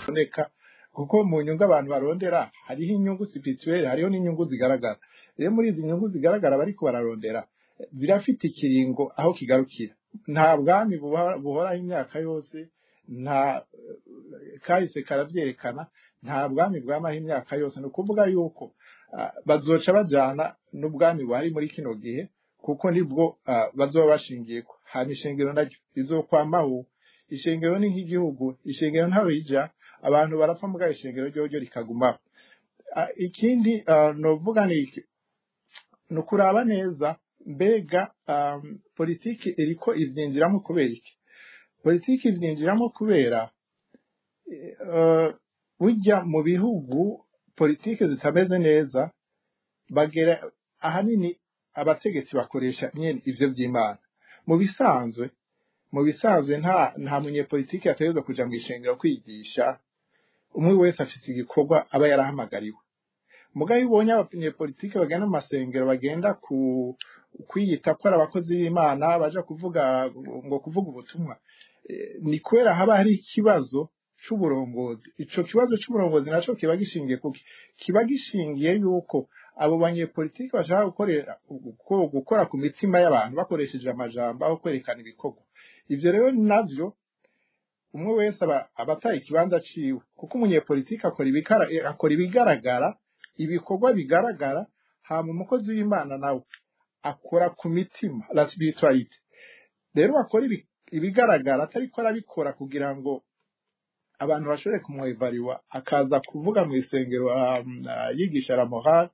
Boneka kuko mu nyungu abantu barondera hariho inyungu spirituelle, hariho n'inyungu zigaragara. Rero muri izi nyungu zigaragara bariko bararondera, zirafite ikiringo aho kigarukira. Nta bwami buhoraho imyaka yose, nta kahise karavyerekana, nta bwami bwamaho imyaka yose. Ni ukuvuga yuko bazoca bajana n'ubwami buhari muri kino gihe, kuko nibwo bazoba bashingiyeko. Hama ishengero naryo rizokwamaho. Ishengero ni nk'igihugu, ishengero ntaho rija, abantu barapfa mugabo ishengero ryoryo rikagumaho. Ikindi novuga ni iki: ni ukuraba neza mbega politiki iriko ivyinjiramo kubera iki? Politiki ivyinjiramo kubera burya mu bihugu politiki zitameze neza, bagera ahanini abategetsi bakoresha nyene ivyo vy'Imana. Mu bisanzwe nta munyepolitiki ategerezwa kuja mw'ishengero kwigisha. Umwe wese afise igikorwa aba yarahamagariwe. Mugabo iyo ubonye abanyepolitiki bagenda mu masengero, bagenda ku kwiyita ko ari abakozi b'Imana, baja kuvuga ngo kuvuga ubutumwa, ni kubera haba hari ikibazo c'uburongozi. Ico kibazo c'uburongozi naco kiba gishingiye kuki? Kiba gishingiye yuko abo banyepolitiki bashaka gukora ku mitima y'abantu bakoresheje amajambo aho kwerekana ibikorwa. Ivyo rero navyo umwe wese aba ataye ikibanza ciwe, kuko umunyepolitiki akora ibigaragara, ibikorwa bigaragara, hama umukozi w'Imana nawe akora ku mitima, la spiritualité. Rero akora ibigaragara atariko arabikora kugira ngo abantu bashobore kumwevariwa, akaza kuvuga mu isengero yigisha la morale,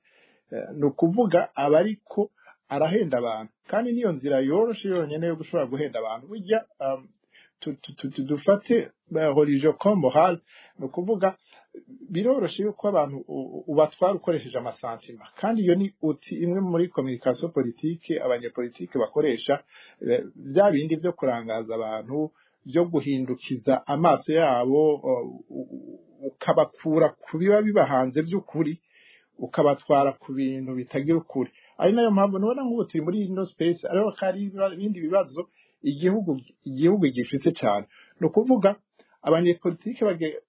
ni ukuvuga aba ariko arahenda abantu. Kandi niyo nzira yoroshe yonyene yo gushobora guhenda abantu. Burya dufate religion comme morale, ni ukuvuga biroroshe yuko abantu ubatwara ukoresheje ama sentiments. Kandi iyo ni outil imwe muri communication politique abanyepolitike bakoresha, vya bindi vyo kurangaza abantu, vyo guhindukiza amaso yabo, ukabakura ku biba bibahanze by'ukuri, ukabatwara ku bintu bitagira ukuri. Ari nayo mpamvu nubona nk'ubu turi muri ino space, ariho hari ibindi bibazo igihugu gifise cyane. Ni ukuvuga abanyepolitike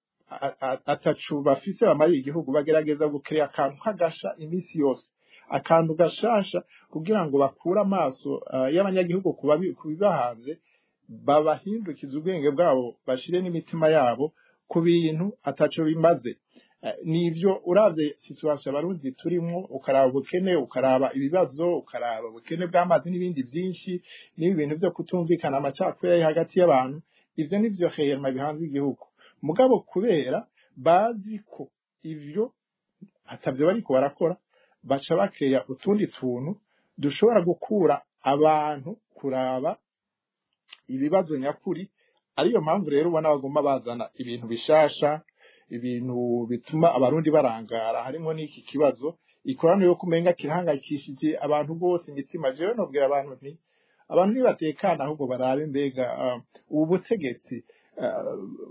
atacu bafise bamariye igihugu, bagerageza gukereya akantu k'agasha iminsi yose, akantu gashasha, kugira ngo bakure amaso y'abanyagihugu ku bibahanze, babahindukize ubwenge bwabo, bashire n'imitima yabo ku bintu ataco bimaze. Nivyo, uravye situation Abarundi turimwo, ukaraba ubukene, ukaraba ibibazo, ukaraba ubukene bw'amazi n'ibindi vyinshi, n'ibi bintu vyo kutumvikana, amacakubiri ari hagati y'abantu, ivyo nivyo réellement bihanze igihugu. Mugabo kubera bazi ko ivyo atavyo bariko barakora, baca bakeya utundi tuntu dushobora gukura abantu kuraba ibibazo nyakuri. Ariyo mpamvu rero ubona baguma bazana ibintu bishasha, ibintu bituma Abarundi barangara, harimo n'iki kibazo ikorano yo kumenga kirahangayikishije abantu bose imitima. Jewe nobwira abantu nti abantu nibatekana, ahubwo barabe mbega ubu butegetsi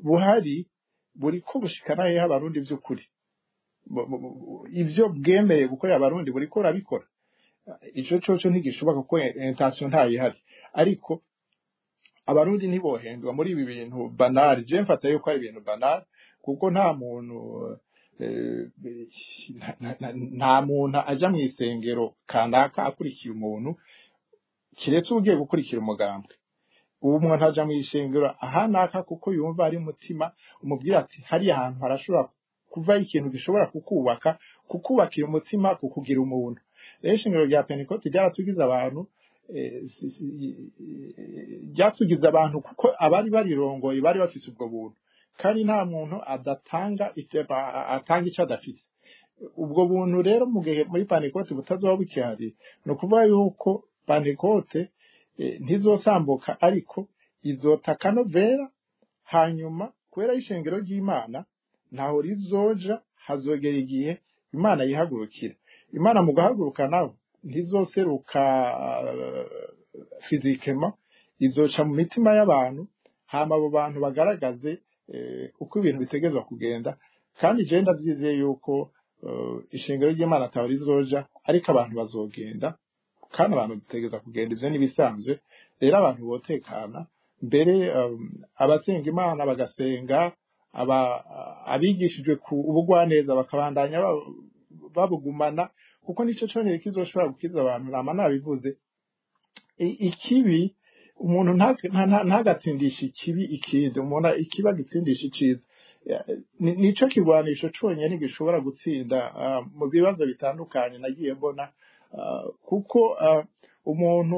buhari buriko bushikana hehe Abarundi vy'ukuri? Ivyo bwemeye gukorera Abarundi buriko burabikora? Ico coco ntigishoboka, kuko intention ntayihari. Ariko Abarundi ntibohendwa muri ibi bintu banal. Je mfata yuko ari ibintu banal, kuko nta muntu aja mw'isengero kanaka akurikiye umuntu, kiretse ugiye gukurikira umugambwe. Ubu umuntu aja mw'ishengero ahanaka kuko yumva ari umutima umubwira ati hariya hantu harashobora kuvayo ikintu gishobora kukubaka, kukubakira umutima, kukugira umuntu. Rero ishengero rya Pentekote ryaratugize abantu, ryatugize abantu kuko abari barirongoye bari bafise ubwo buntu. Kandi nta muntu adatanga atanga ico adafise. Ubwo buntu rero mu gihe muri Pentekote butazoba bukihari, ni ukuvuga yuko Pentekote ntizosambuka, ariko izota akanovera. Hanyuma kubera ishengero ry'Imana ntaho rizoja, hazogera igihe Imana yihagurukira. Imana mu guhaguruka naho ntizoseruka physiquement, izoca mu mitima y'abantu, hama abo bantu bagaragaze uko ibintu bitegerezwa kugenda. Kandi je ndavyizeye yuko ishengero ry'Imana ataho rizoja, ariko abantu bazogenda. Kandi abantu dutegerezwa kugenda, ivyo n'ibisanzwe. Rero abantu botekana. Mbere abasenga Imana bagasenga, abigishijwe ku ubugwaneza bakabandanya babugumana, kuko nico conyene kizoshobora gukiza abantu. Nama nabivuze, ikibi umuntu ntagatsindishe ikibi ikindi, umuntu ikibi agitsindisha iciza. Nico kirwanisho conyene gishobora gutsinda mu bibazo bitandukanye nagiye mbona, kuko umuntu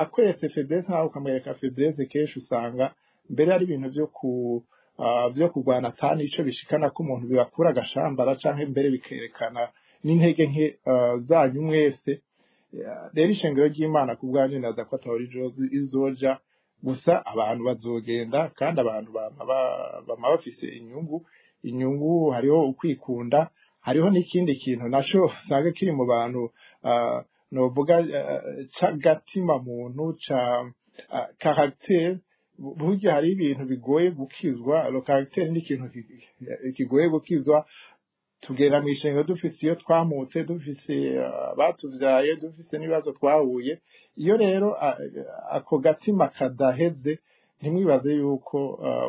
akweretse faiblesse nkawe ukamwereka faiblesse, kenshi usanga mbere ari ibintu vyo kurwana atani ico bishikana ko umuntu bibakura agashambara, canke mbere bikerekana n'intege nke zanyu mwese. Rero ishengero ry'Imana ku bwanyu naza ko atahora izoja gusa, abantu bazogenda, kandi abantu bama bafise inyungu. Hariho ukwikunda, hariho n'ikindi kintu naco usanga kiri mu bantu, novuga c'agatima muntu ca caractère. Burya hari ibintu bigoye gukizwa, le caractère ni ikintu kigoye gukizwa. Tugera mu ishengero dufise iyo twamutse, dufise batuvyaye, dufise n'ibibazo twahuye. Iyo rero ako gatima kadaheze, ntimwibaze yuko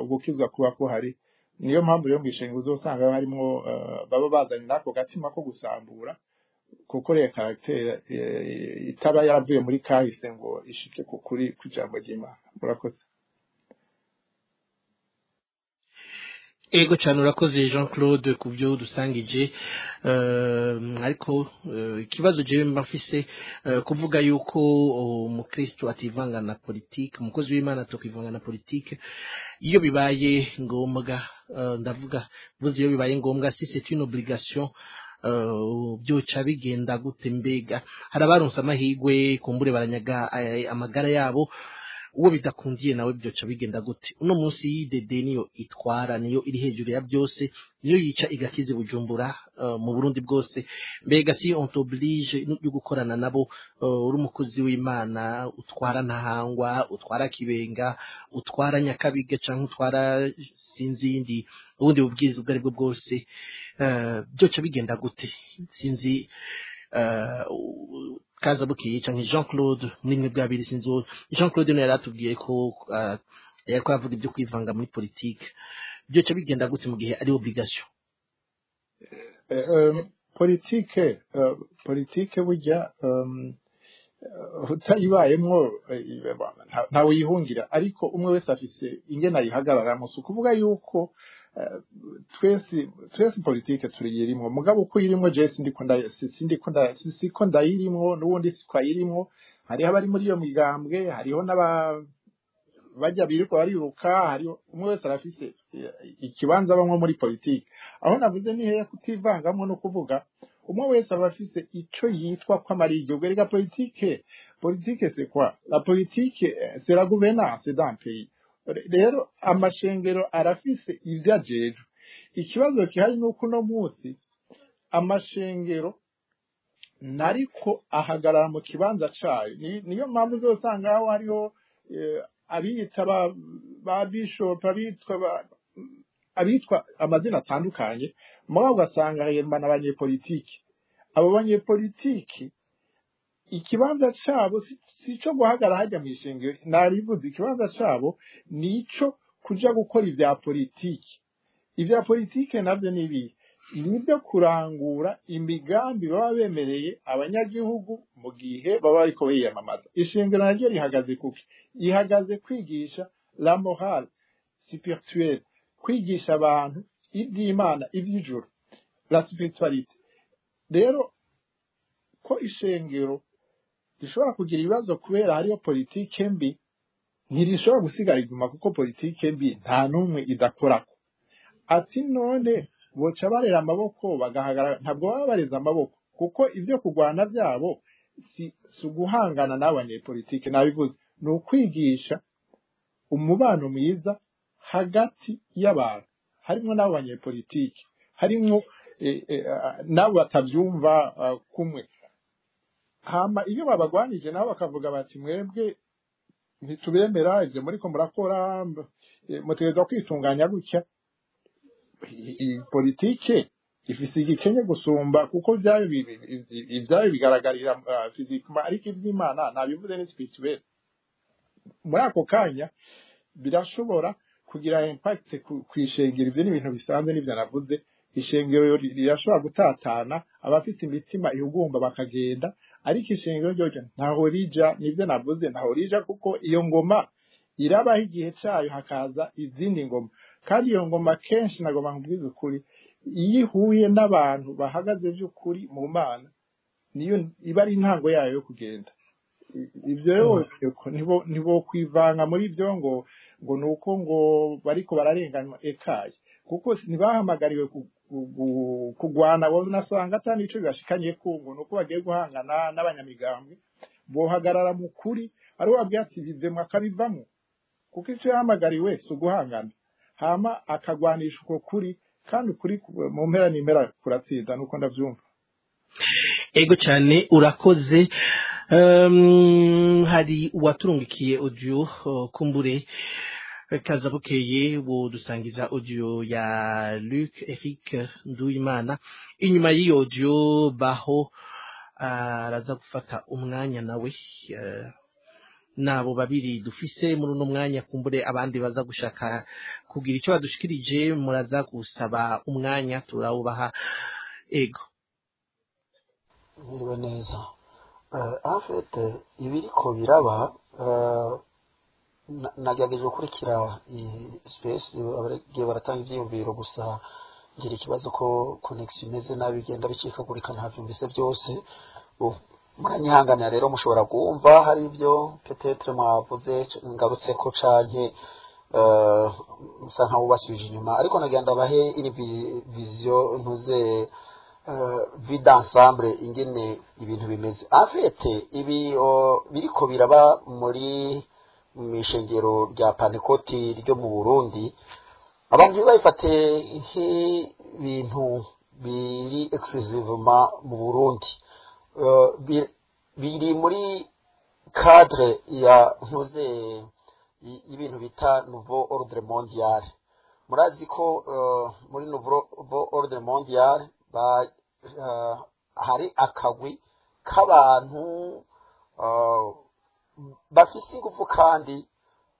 ugukizwa kuba kuhari. Niyo mpamvu rero mu ishengero uzosanga harimwo baba bazanye n'ako gatima ko gusambura, kuko rero caractère itaba yaravuye muri kahise ngo ishike ku kuri kw'ijambo ry'Imana. Murakoze. Ego cyane, urakoze Jean Claude ku byo dusangije. Ariko ikibazo jewe mba mfise, kuvuga yuko umukristo ativanga na politike, umukozi w'Imana atokivanga na politike, iyo bibaye ngombwa, ndavuga vuze iyo bibaye ngombwa, si c'est une obligation, byoca bigenda gute? Mbega hari abaronse amahigwe kumbure baranyaga amagara yabo, uwo bidakundiye nawe byoca bigenda gute? Uno munsi y'IDD niyo itwara, niyo iri hejuru ya byose, niyo yica igakiza Bujumbura, mu Burundi bwose. Mbega si on t'oblige yo gukorana nabo, uri umukozi w'Imana, utwara Ntahangwa, utwara Kibenga, utwara Nyakabiga, canke utwara sinzi yindi ubundi bubwirizwa ubwo aribwo bwose, byoca bigenda gute? Sinzi, kaza bukeye canke Jean Claude, nimwe bwabiri, sinzi wowe. Jean Claude niwe yaratubwiye ko yariko aravuga ibyo kwivanga muri politike, byoca bigenda gute mu gihe ari obligation? Politike burya utayibayemwo ntawe yihungira, ariko umwe wese afise ingene ayihagararamo. Si ukuvuga yuko twese politike turiyirimwo, mugabo uko uyirimwo, jewe sindiko ndayirimwo, n'uwundi siko ayirimwo. Hariho abari muri iyo migambwe, hariho n'aba bajya birirwa bariruka, hariho umwe wese arafise ikibanza abamwo muri politike. Aho navuze ni heya kutivangamwo, no kuvuga umwe wese aba afise ico yitwa ko amara igihugu. Erega politike c'est quoi? La politique, c'est la gouvernance d'un pays. Rero amashengero arafise ivyo ajejwe. Ikibazo gihari nuko uno munsi amashengero nariko ahagarara mu kibanza cayo. Niyo mpamvu uzosanga aho hariho abiyita ba bishop, abitwa amazina atandukanye, mugabo ugasanga yemba n'abanyepolitiki. Abo banyepolitiki ikibanza cabo si ico guhagarara hajya mw'ishengero, nabivuze, ikibanza cabo ni ico kuja gukora ivya politiki. Ivya politike navyo ni ibihe? Ni ibyo kurangura imigambi baba bemereye abanyagihugu mu gihe baba bariko biyamamaza. Ishengero naryo rihagaze kuki? Rihagaze kwigisha la morale spirituelle, kwigisha abantu ivy'Imana, ivy'ijuru, la spiritualité. Rero ko ishengero rishobora kugira ibibazo kubera hariyo politike mbi, ntirishobora gusigara inyuma, kuko politike mbi nta n'umwe idakorako. Ati none boca barera amaboko bagahagarara? Ntabwo baba bareze amaboko, kuko ivyo kurwana vyabo si uguhangana n'abanyepolitike, nabivuze, ni ukwigisha umubano mwiza hagati y'abantu, harimwo n'abo banyepolitike, harimwo n'abo batavyumva kumwe. Hama iyo babagwanije nabo bakavuga bati mwebwe ntitubemera ivyo muriko murakora, mutegerezwa kwitunganya gutya. Politike ifise igikenye gusumba, kuko ivyayo bigaragarira physiquement, ariko ivy'Imana nabivuze ni spirituel. Muri ako kanya Birashobora kugira impact kw'ishengero. Ivyo ni ibintu bisanzwe, n'ivyo navuze. Ishengero rirashobora gutatana, abafise imitima ihugumba bakagenda, ariko ishengero ryoryo ntaho rija. Nivyo navuze, ntaho rija, kuko iyo ngoma irabaho igihe cayo, hakaza izindi ngoma. Kandi iyo ngoma kenshi, nagomba nkubwize ukuri, iyo ihuye n'abantu bahagaze by'ukuri mu Mana, niyo iba ari intango yayo yo kugenda. Ivyo rero nibo kwivanga muri ivyo ngo nuko ngo bariko bararenganywa, ekaye, kuko ntibahamagariwe kugwana. Bo nasanga ata nico bibashikanye ko ngo nuko bagiye guhangana n'abanyamigambwe. Bohagarara mu kuri, ari wabwiye ati bivemwo, akabivamwo, kuko icyo yahamagariwe si uguhangana, hama akagwanisha uko kuri, kandi ukuri mu mpera n'impera kuratsinda. Nuko ndavyumva. Ego cyane, urakoze. Hari uwaturungikiye audio, kumbure kaza bukeye wodusangiza audio ya Luc Eric Nduwimana. Inyuma y'iyo audio, baho araza gufata umwanya nawe. Nabo babiri dufise muri uno mwanya. Kumbure abandi baza gushaka kugira icyo badushikirije, muraza gusaba umwanya, turawubaha. Ego. Mwiriwe neza. En fait, ibiriko biraba, nagerageje gukurikira iyi space, abagiye baratanga ivyiyumviro, gusa ngira ikibazo ko connection imeze nabi, igenda bicikagurika, ntavyumvise byose. Muranyihanganira rero, mushobora kumva hari ibyo peut-être mwavuze ngarutse ko canke nsa nkaho basubije inyuma, ariko nagira ndabahe ini vision, ntuze vue d'ensemble, ingene ibintu bimeze. En fait, ibi biriko biraba muri mw'ishengero rya Pantekoti ryo mu Burundi, abantu ntibabifate nk'ibintu biri exclusivement mu Burundi. Biri muri cadre ya ntuze y'ibintu bita nouveau ordre mondial. Murazi ko muri nouveau ordre mondial hari akagwi k'abantu bafise ingufu kandi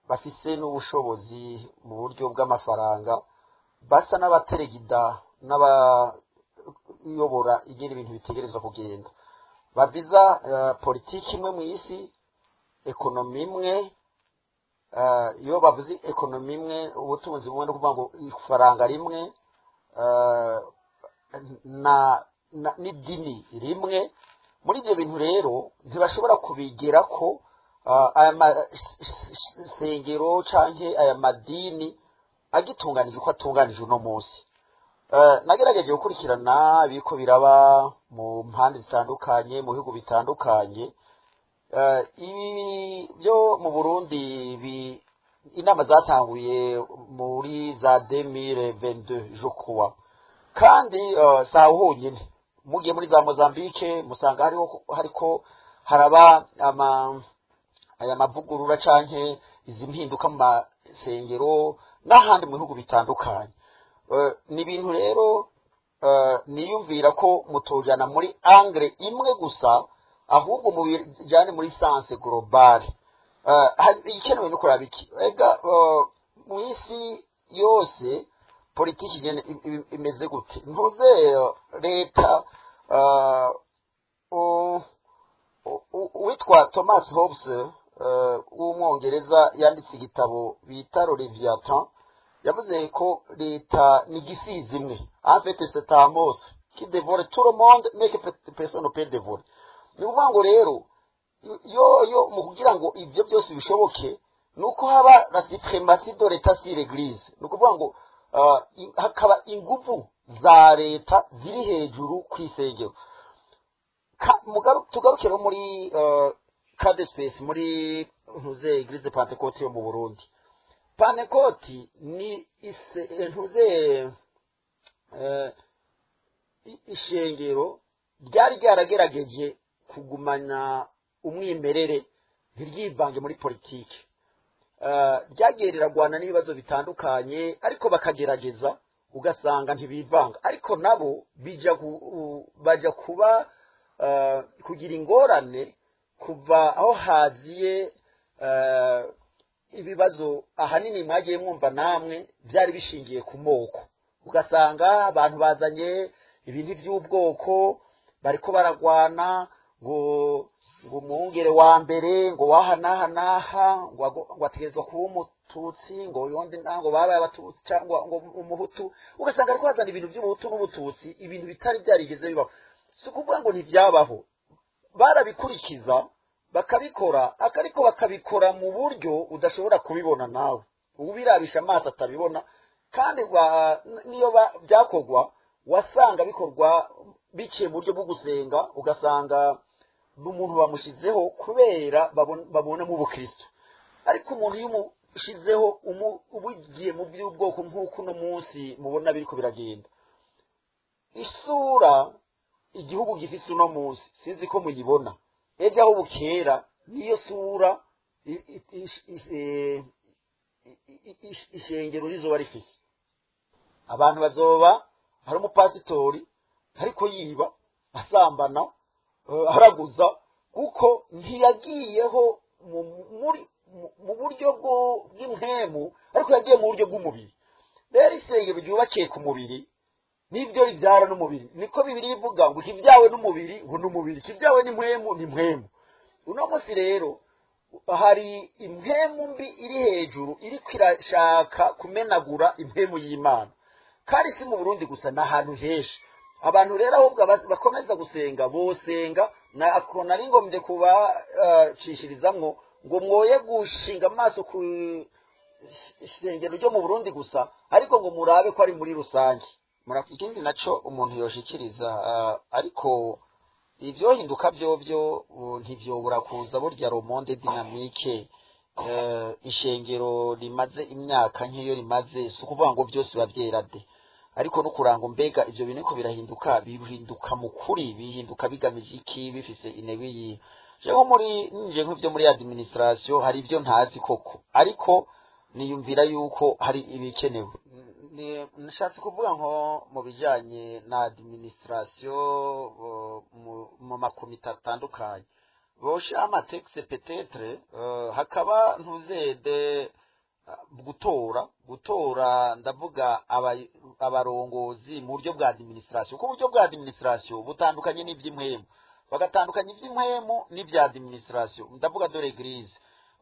bafise n'ubushobozi mu buryo bw'amafaranga, basa n'abateregida n'abayobora ingene ibintu bitegerezwa kugenda, baviza politiki imwe mu isi, économie imwe. Iyo bavuze économie imwe, ubutunzi bumwe, no kuvuga ngo ifaranga rimwe na n'idini rimwe. Muri ibyo bintu rero ntibashobora kubigera ko aya masengero canke aya madini agitunganije uko atunganije uno munsi. Nagerageje gukurikirana ibiriko biraba mu mpande zitandukanye, mu bihugu bitandukanye. Ibi byo mu Burundi, inama zatanguye muri za 2022, je crois, kandi saho honyine. Mugiye muri za Mozambique, musanga hariho hariko haraba ama aya mavugurura canke izi mpinduka mu masengero n'ahandi mu bihugu bitandukanye. Ni ibintu rero niyumvira ko mutojana muri angle imwe gusa, ahubwo mubijane muri sens global. Igikenewe no kuraba iki? Ega mu isi yose politiki igene imeze gute? Ntuze leta, uwitwa Thomas Hobbes w'Umwongereza yanditse igitabo bita Leviathan, yavuze ko leta ni igisizi imwe. En fait, c'est un monstre qui dévore tout le monde mais que personne ne peut dévorer. Ni ukuvuga ngo rero yo mu kugira ngo ibyo byose bishoboke, ni uko haba la suprématie de l'État sur l'Église. Ni ukuvuga ngo hakaba inguvu za leta ziri hejuru ku isengero. Tugarukire muri cas d'espèce, muri ntuze Église Pentecôte yo mu Burundi. Pentecôte ni ntuze ishengero ryari ryaragerageje kugumana umwimerere, ntiryivange muri politiki. Ryagiye riragwana n'ibibazo bitandukanye, ariko bakagerageza, ugasanga ntibivanga, ariko nabo bija baja kuba kugira ingorane kuva aho haziye. Ibibazo ahanini mwagiye mwumva namwe byari bishingiye ku moko, ugasanga abantu bazanye ibintu by'ubwoko, bariko baragwana ngo umwungere wa mbere ngo waha n'aha n'aha ngo ategerezwa kuba umututsi, ngo yondi ngo babaye abatutsi cyangwa ngo umuhutu, ugasanga ariko bazana ibintu by'ubuhutu n'ubututsi, ibintu bitari byarigeze bibaho. Si ukuvuga ngo ntibyabaho, barabikurikiza bakabikora, ariko bakabikora mu buryo udashobora kubibona nawe, ubirabisha amaso atabibona. Kandi niyo byakorwa wasanga bikorwa biciye mu buryo bwo gusenga, ugasanga umuntu bamushyizeho kubera babonamo ubukristo. Ariko umuntu iyo umushizeho ubugiye mu by'ubwoko, nk'uko uno munsi mubona biriko biragenda, isura igihugu gifise uno munsi sinzi ko muyibona, ejo aho bukera niyo sura ishengero rizoba rifise. Abantu bazoba hari umupasitori ariko yiba, asambana, araguza, kuko ntiyagiyeho mu buryo bw'impwemu, ariko yagiye mu buryo bw'umubiri. Rero isengero ryubakiye ku mubiri nibyo ribyara n'umubiri, niko Bibiliya ivuga ngo ikibyawe n'umubiri ngo n'umubiri, ikibyawe n'impwemu ni impwemu. Uno munsi rero hari impwemu mbi iri hejuru iriko irashaka kumenagura impwemu y'Imana, kandi si mu Burundi gusa, ni ahantu henshi. Abantu rero ahubwo bakomeza gusenga bosenga, nari ngombye kubacishirizamwo ngo mwoye gushinga amaso ku isengero ryo mu Burundi gusa, ariko ngo murabe ko ari muri rusange. Ikindi naco umuntu yoshikiriza, ariko ivyohinduka vyovyo ntivyobura kuza, burya le monde dynamique. Ishengero rimaze imyaka nk'iyo rimaze, si ukuvuga ngo byose biba byera de, ariko no kuranga mbega ivyo bintu ko birahinduka, bihinduka mu kuri, bihinduka bigamije iki, bifise intego iyi. Je nko muri nje nk'ivyo muri administration hari ivyo ntazi koko, ariko niyumvira yuko hari ibikenewe. Nashatse kuvuga nko mu bijanye na administration, mu makomite atandukanye boshira amatexte, peut-être hakaba ntuzede gutora, ndavuga abarongozi mu buryo bwa administration, kuko uburyo bwa administration butandukanye n'ivy'impwemu, bagatandukanya ivy'impwemu n'ivya administration, ndavuga de l'église.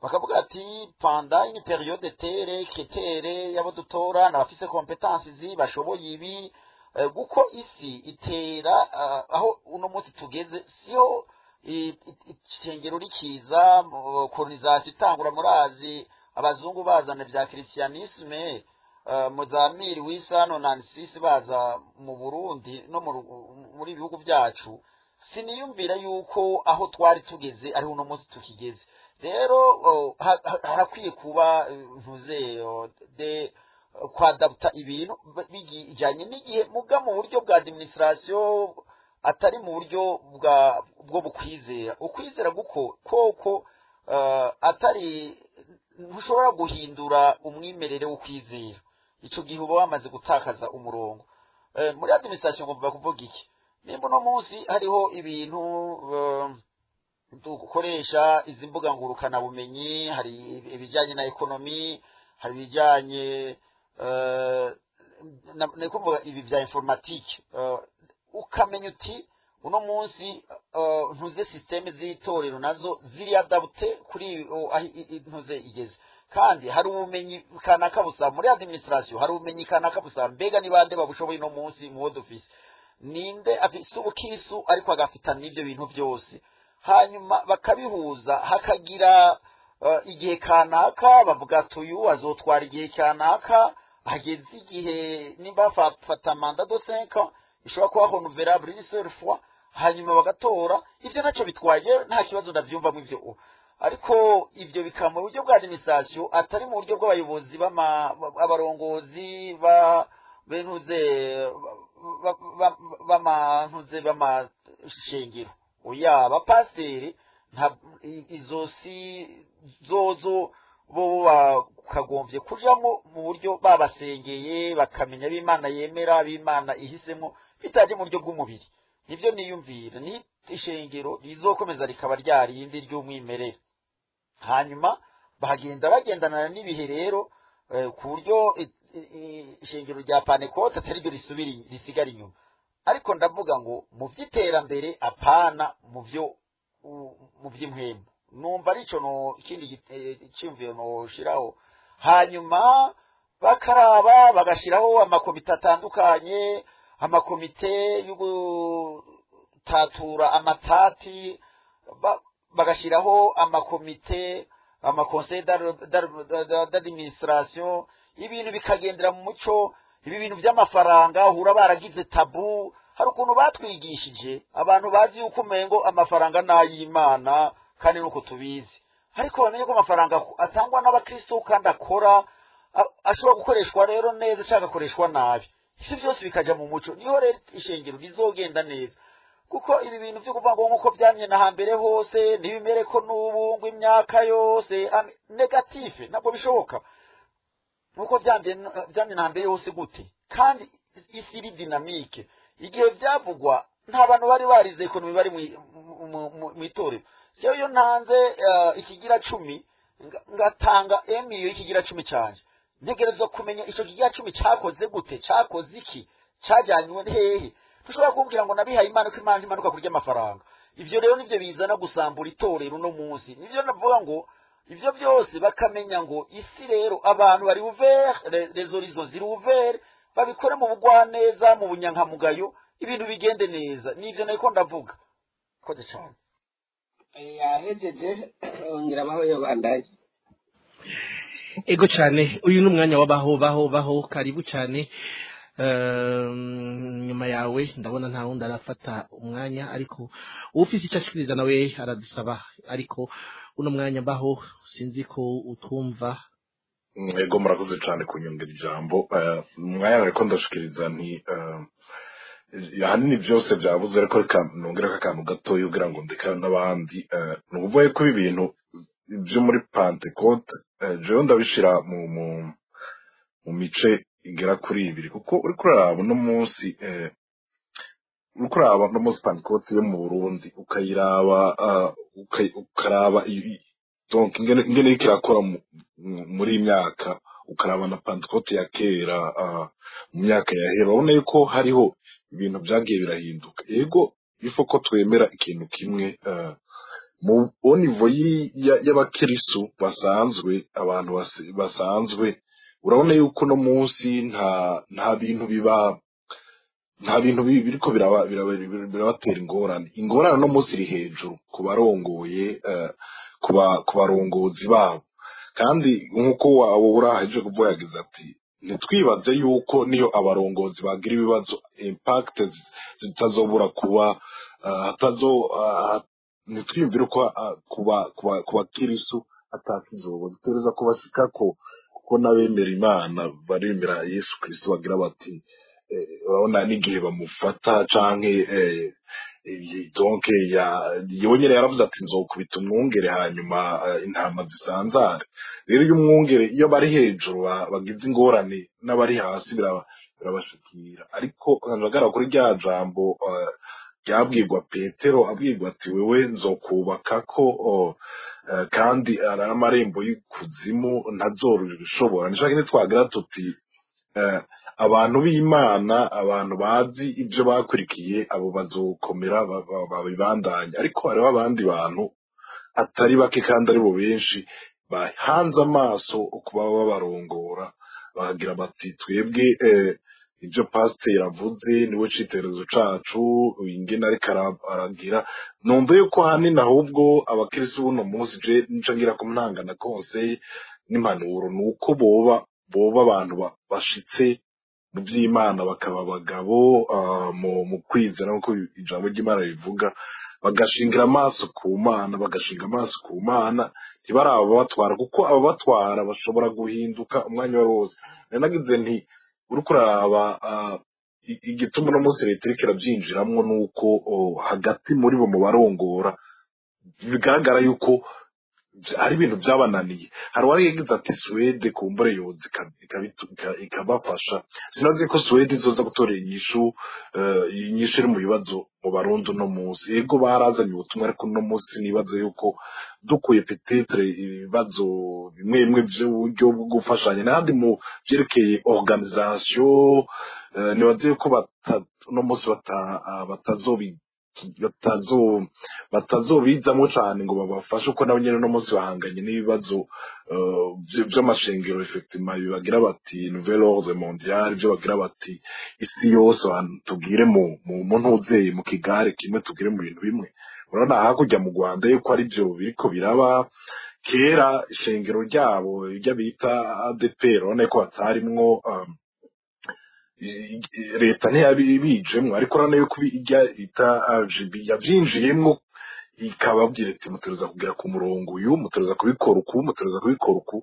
Bakavuga ati pendant une période telle, critère yabo dutora n'abafise compétences zi bashoboye ibi, guko isi itera aho uno munsi tugeze siho ishengero rikiza, colonisation itangura, murazi abazungu bazana vya christianisme mu za 1896 baza mu Burundi no muri ibihugu byacu. Siniyumvira yuko aho twari tugeze ariho uno munsi tukigeze. Rero harakwiye kuba ntuze de kwadapta ibintu bijyanye n'igihe, muga mu buryo bwa administration, atari mu buryo bwo bukwizera. Ukwizera guko koko atari ntushobora guhindura umwimerere w'ukwizera, ico gihe uba wamaze gutakaza umurongo. Muri administration ngomba kuvuga iki? Nimba uno munsi hariho ibintu dukoresha izi mbuga ngurukanabumenyi, hari ibijyanye na économie, hari ibijyanye ni kuvuga ibi bya informatique, ukamenya uti uno munsi ntuze système z'itorero nazo ziri adaptées kuri aho ntuze igeze, kandi hari ubumenyi kanaka busaba muri administration, hari ubumenyi kanaka busaba. Mbega ni bande babushoboye uno munsi mu bo dufise? Ninde afise ubukisu ariko agafita n'ibyo bintu byose? Hanyuma bakabihuza, hakagira igihe kanaka bavuga ati uyu azotwara igihe kanaka, hageze igihe nimba fata mandat de 5 ans ishobora kuba renouvelable une seule fois, hanyuma bagatora. Ivyo ntacyo bitwaye, nta kibazo ndavyumvamo ivyo, ariko ivyo bikaba mu buryo bwa administration, atari mu buryo bw'abayobozi abarongozi ba bentuze b'amantuze b'amashengero. Oya, abapasiteri izo si zozo, bo bakagombye kujamo mu buryo babasengeye, bakamenya b'Imana yemera, b'Imana ihisemo, bitaje mu buryo bw'umubiri. Nibyo niyumvira, ni ishengero rizokomeza rikaba ryarindi ry'umwimerere. Hanyuma Bahagenda bagendana n'ibihe rero, ku buryo ishengero rya Pantekote atari ryo risubira risigara inyuma. Ariko ndavuga ngo mu by'iterambere, apana mu byo mu by'impwemu. Numva arico no ikindi cyumviro noshiraho. Hanyuma bakaraba bagashiraho amakomite atandukanye, amakomite yo gutatura amatati, bagashiraho amakomite, ama conseil d'administration, ibintu bikagendera mu muco. Ibi bintu by'amafaranga uhura baragize tabou. Hari ukuntu batwigishije, abantu bazi yuko umengo amafaranga n'ay'Imana, kandi nuko tubizi, ariko bamenye ko amafaranga atangwa n'abakristo kandi akora, ashobora gukoreshwa rero neza cyangwa agakoreshwa nabi. Ivyo byose bikaja mu muco, niho rero ishengero rizogenda neza. Kuko ibi bintu byo kuvuga ngo nk'uko byamye na hambere hose ntibimere ko n'ubu ngo imyaka yose négatif, ntabwo bishoboka. Nk'uko byamye na hambere hose gute kandi isi iri dynamique? Igihe byavugwa nta bantu bari barize économie bari mu itorero. Jewe iyo ntanze ikigira cumi, ngatanga emiyo y'ikigira cumi canje, ntegerezwa kumenya ico kigira cumi cakoze gute, cakoze iki, cajanywe hehe. Ntushobora kumbwira ngo nabihaye Imana, ko Imana ntimanuka kurya amafaranga. Ivyo rero nivyo bizana gusambura itorero uno munsi. Nivyo navuga ngo ivyo byose bakamenya ngo isi rero abantu bari ouvert, les horizons ziri ouvert, babikore mu bugwaneza, mu bunyankamugayo, ibintu bigende neza. Nivyo nariko ndavuga. Koze cyane. Yahejeje, ongera abaho yobandanye. Ego cyane, uyu ni umwanya w'abaho baho baho. Karibu cyane. Nyuma yawe ndabona nta wundi arafata umwanya, ariko ufise icyo ashikiriza nawe aradusaba. Ariko uno mwanya baho, sinzi ko utwumva. Ego, murakoze cyane kunyongera ijambo. Umwanya nariko ndashikiriza nti ahanini byose byabuze, ariko reka nongereko akantu gatoya kugira ngo ndeka n'abandi. Ni ukuvuga ko ibi bintu byo muri Pantekote, jewe ndabishira mu mice igera kuri ibiri, kuko uriko uraraba uno munsi, uriko uraraba uno munsi Pantekote yo mu Burundi, ukayiraba, ukaraba donc ingene iriko irakora muri iyi myaka, ukaraba na Pantekote ya kera, mu myaka yahera, urabona yuko hariho ibintu byagiye birahinduka. Ego, ifo ko twemera ikintu kimwe, mu au niveau y'abakirisu basanzwe, abantu basanzwe, urabona yuko uno munsi nta bintu biba, nta bintu biriko birabatera ingorane. Ingorane no munsi iri hejuru ku barongoye, ku barongozi babo. Kandi nk'uko waba uraheje kuvuga, yagize ati ntitwibaze yuko niyo abarongozi bagira ibibazo, impact zitazobura kuba, hatazo, ntitwiyumvire ko ku bakirisu atakizoba dutegereza kubashikako, kuko n'abemera Imana baremera Yesu Kristo bagira bati urabona n'igihe bamufata canke donc ya yewe nyene yaravuze ati nzokubita umwungere, hanyuma intama zisanzare. Rero iyo umwungere, iyo bari hejuru bagize ingorane, n'abari hasi birabashikira. Ariko nkagara kuri rya jambo ryabwirwa Petero, abwirwa ati wewe nzokubaka ko, kandi n'amarembo y'ikuzimu ntazorishobora. Nishaka ntitwagira tuti abantu b'Imana, abantu bazi ibyo bakurikiye, abo bazokomera babibandanya. Ariko hariho abandi bantu atari bake kandi aribo benshi bahanze amaso kuba babarongora, bakagira bati twebwe ibyo pasiteri avuze niwe citerezo cacu, ingene ariko aragira. Numva yuko ahanini ahubwo abakirisitu buno munsi, je nico ngira ko ntanga na conseil n'impanuro, nuko boba abantu bashitse mu by'Imana, bakaba abagabo mu kwizera nk'uko ijambo ry'Imana ribivuga, bagashingira amaso ku Mana, bagashinga amaso ku Mana, ntibaraba ababatwara, kuko ababatwara bashobora guhinduka umwanya wari wose. Nari nagize nti uriko uraraba, igituma uno munsi leta iriko iravyinjiramwo nuko hagati muri bo mu barongora bigaragara yuko Hari ibintu byabananiye. Hari uwari yagize ati Suwede kumbure yoza ikabafasha. Sinazi ko Suwede izoza gutorera inyishu, inyishu iri mu bibazo mu Barundi uno munsi. Yego, barazanye ubutumwa, ariko uno munsi nibaza yuko dukuye peut-être ibibazo bimwe bimwe vy'uburyo bwo gufashanya n'ahandi mu vyerekeye organisation, nibaze yuko uno munsi batazobizamwo cane ngo babafashe, kuko nabo nyene uno munsi bahanganye n'ibibazo vy'amashengero. Effectivement, bagira bati nouvel ordre mondial, ivyo bagira bati isi yose abantu tugire mu ntuzeye mu kigare kimwe, tugire mu bintu bimwe. Urabona hakurya mu Rwanda yuko ari vyo biriko biraba. Kera ishengero ryabo iryo bita ADPR, urabona ko hatarimwo leta ntiyabijemwo, ariko urabona yuko irya bita RGB yavyinjiyemwo, ikababwira iti mutegerezwa kugera ku murongo uyu, mutegerezwa kubikora uku, mutegerezwa kubikora uku.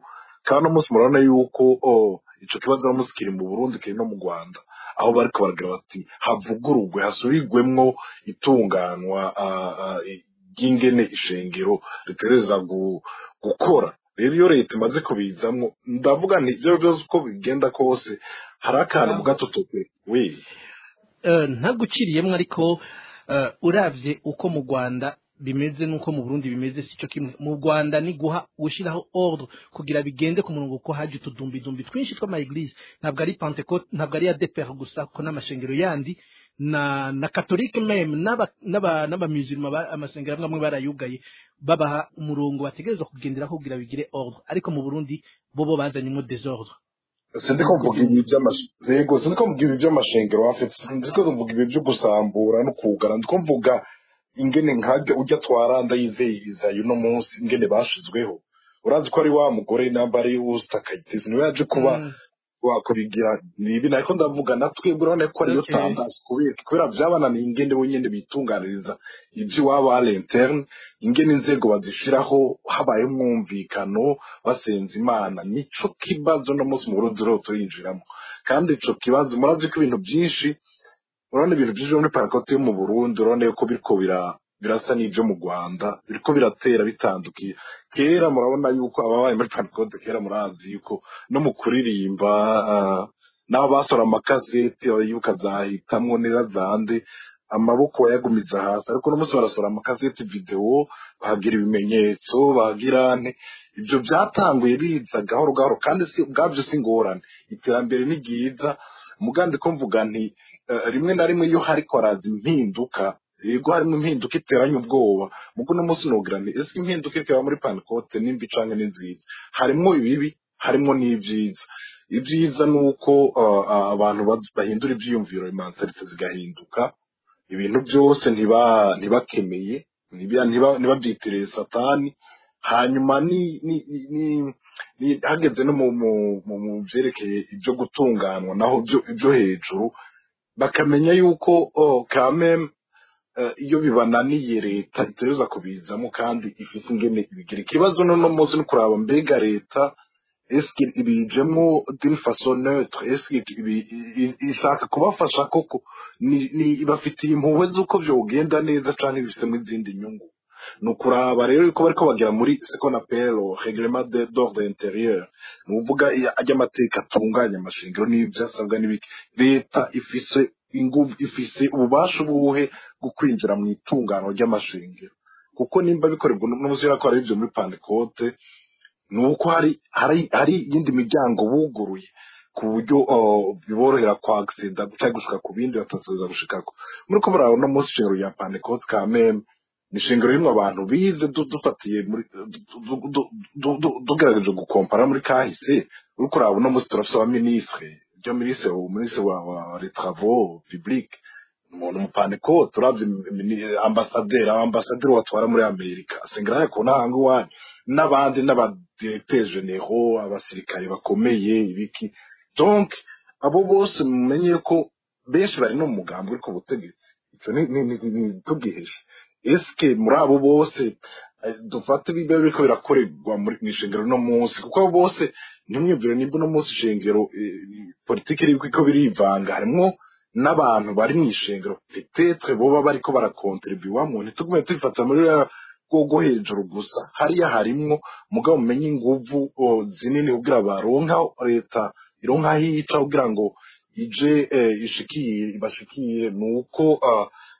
Kandi uno munsi murabona yuko ico kibazo uno munsi kiri mu Burundi, kiri no mu Rwanda, aho bariko baragira bati havugururwe, hasubirwemwo itunganwa ry'ingene ishengero ritegerezwa gukora. Rero iyo leta imaze kubizamwo, ndavuga nti ivyo vyose uko bigenda kose hari akantu mu gatotoke we. Ntaguciriyemwo, ariko uravye uko mu Rwanda bimeze nuko mu Burundi bimeze sico kimwe. Mu Rwanda ni guha gushiraho ordre kugira bigende ku murongo, ko haje utudumbidumbi twinshi tw'ama église. Ntabwo ari Pentecôte, ntabwo ari ADPR gusa, ko n'amashengero yandi na catholique, même n'aba musulman, amasengero amwe amwe barayugaye, babaha umurongo bategerezwa kugenderako kugira bigire ordre. Ariko mu Burundi bobo bazanyemwo désordre. Sindiko mvuga ibi by'amashengero, sindiko mvuga ibi by'amashengero afite, sindiko mvuga ibi byo gusambura no kugara. Ndiko mvuga ingene nkajya ujya twara Ndayizeye Izayi uno munsi, ingene bashizweho. Urazi ko ari wa mugore namba ari Usta Kayitesi, niwe yaje kuba wakubigira. Ni ibi nariko ndavuga. Na twebwe urabona ko ariyo tendance, kubera vyabananiye ingene bo nyene bitunganiriza ivy'iwabo à l'interne, ingene inzego bazishiraho habaye umwumvikano, basenza Imana. Nico kibazo no munsi mu Burundi rero turinjiramo. Kandi ico kibazo, murazi ko ibintu byinshi, urabona ibintu byinshi muri Pentecôte yo mu Burundi, urabona yuko biriko birasa n'ivyo mu Rwanda, biriko biratera bitandukiye. Kera murabona yuko ababaye muri Pentecôte kera, murazi yuko no mu kuririmba, n'abo basora amakaseti yuko azahitamwo neza zande, amaboko wayagumiza hasi. Ariko uno munsi barasohora amakaseti, video, bahagira ibimenyetso, bahagira nte. Ibyo byatanguye biza gahoro gahoro, kandi si ubwabyo si ingorane, iterambere ni ryiza. Mugandi ko mvuga nti rimwe na rimwe iyo hariko haraza impinduka, yego harimo impinduka iteranye ubwoba. Mugo uno munsi nogira nti ese impinduka iriko iraba muri Pentecôte nimbi canke ni nziza? Harimwo ibibi, harimwo n'ivyiza. Ibyiza ni uko abantu bahindura ivyiyumviro, mentalité zigahinduka, ibintu byose ntibakemeye, ntibavyitirire Satani. Hanyuma ni hageze no mu vyerekeye ibyo gutunganwa naho ibyo hejuru, bakamenya yuko quand même iyo bibananiye leta itegerezwa kubizamo, kandi ifise ingene ibigira. Ikibazo n'uno munsi ni kuraba mbega leta eske ibijemwo d'une façon neutre, eske ishaka kubafasha koko, ni ibafitiye impuhwe z'uko vyogenda neza, canke ibifisemo izindi nyungu? Ni ukuraba rero yuko bariko bagera muri ce qu'on appelle le règlement d'ordre intérieur, ni ukuvuga ajya amateka atunganya amashengero n'ibyo asabwa n'ibiki. Leta ifise inguvu, ifise ububasha ubuhe bwo kwinjira mu itungano ry'amashengero? Kuko nimba bikorerwa n'umunsi ko ari ivyo muri Pentecôte, ni uko hari iyindi miryango buguruye ku buryo biborohera kwa accéder canke gushika ku bindi batazoza gushikako. Muri ko murabona uno munsi ishengero rya Pentecôte quand même ni ishengero ririmwo abantu bize. Dufatiye muri tugerageje gukompara muri kahise, uriko uraba uno munsi turafise abaminisitiri, ibyo minisitiri wa les travaux publics umuntu mu Pentecôte. Uravye ambasaderi, abambasaderi batwara muri Amerika asengera haya ku ntahanga iwanyu, n'abandi n'abadirecteurs généraux, abasirikare bakomeye, ibiki. Donc abo bose mumenye ko benshi bari no mu mugambi uri ku butegetsi. Ico ni tugiheshe. Eske muri abo bose, dufate biba biriko birakorerwa muri mw'ishengero no munsi, kuko abo bose ntimwiyumvire nimba uno munsi ishengero politiki iriko birivanga, harimwo n'abantu bari mw'ishengero peut-être boba bariko barakontribuwamwo. Ntitugume tubifata muri rwo hejuru gusa, hariya harimwo mugabo mumenye inguvu zinini kugira baronka leta ironka aho ica kugira ngo ije ishikiye ibashikire,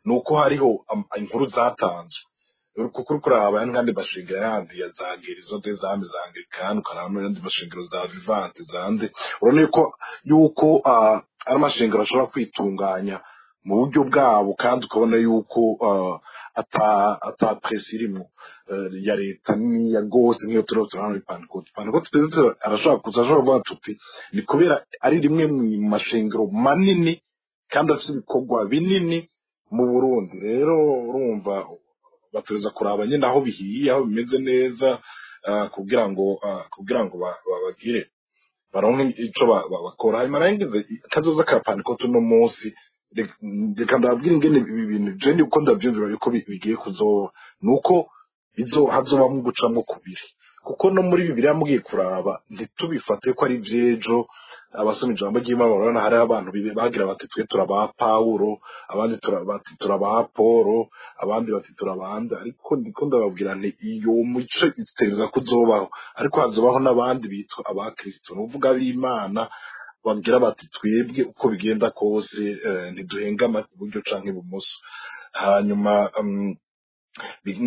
nuko hariho inkuru zatanzwe. Kuko uriko uraraba n'ayandi mashengero yandi ya za Gerizo des Âmes za Anglikani, ukaraba n'ayandi mashengero za Vivante zande, urabona yuko ari amashengero ashobora kwitunganya mu buryo bwabo, kandi ukabona yuko ata presse irimwo ya leta niya gose nk'iyo turiho turabona muri Pantekote. Pantekote perezida arashobora kuza ashobora kuvuga tuti ni kubera ari rimwe mu mashengero manini kandi afite ibikorwa binini mu Burundi. Rero urumva batereza kuraba nyine aho bihiye, aho bimeze neza, kugira ngo babagire baronke ico bakora. Hanyuma naringize kazoza ka Pantekote uno munsi, reka ndababwire ingene ibi bintu je uko ndavyumvira yuko bigiye kuzoba, nuko hazobamwo gucamwo kubiri, kuko no muri Bibiliya mugiye kuraba ntitubifate ko ari ivy'ejo. Abasoma ijambo ry'Imana barabona hariho abantu bagira bati twe turaba Pawulo, abandi bati turaba Polo, abandi bati turabanda. Ariko ndiko ndababwira nti iyo mico itegerezwa kuzobaho, ariko hazobaho n'abandi bitwa aba Kristo, nukuvuga ab'Imana bagira bati twebwe uko bigenda kose ntiduhengama iburyo canke ibumoso. Hanyuma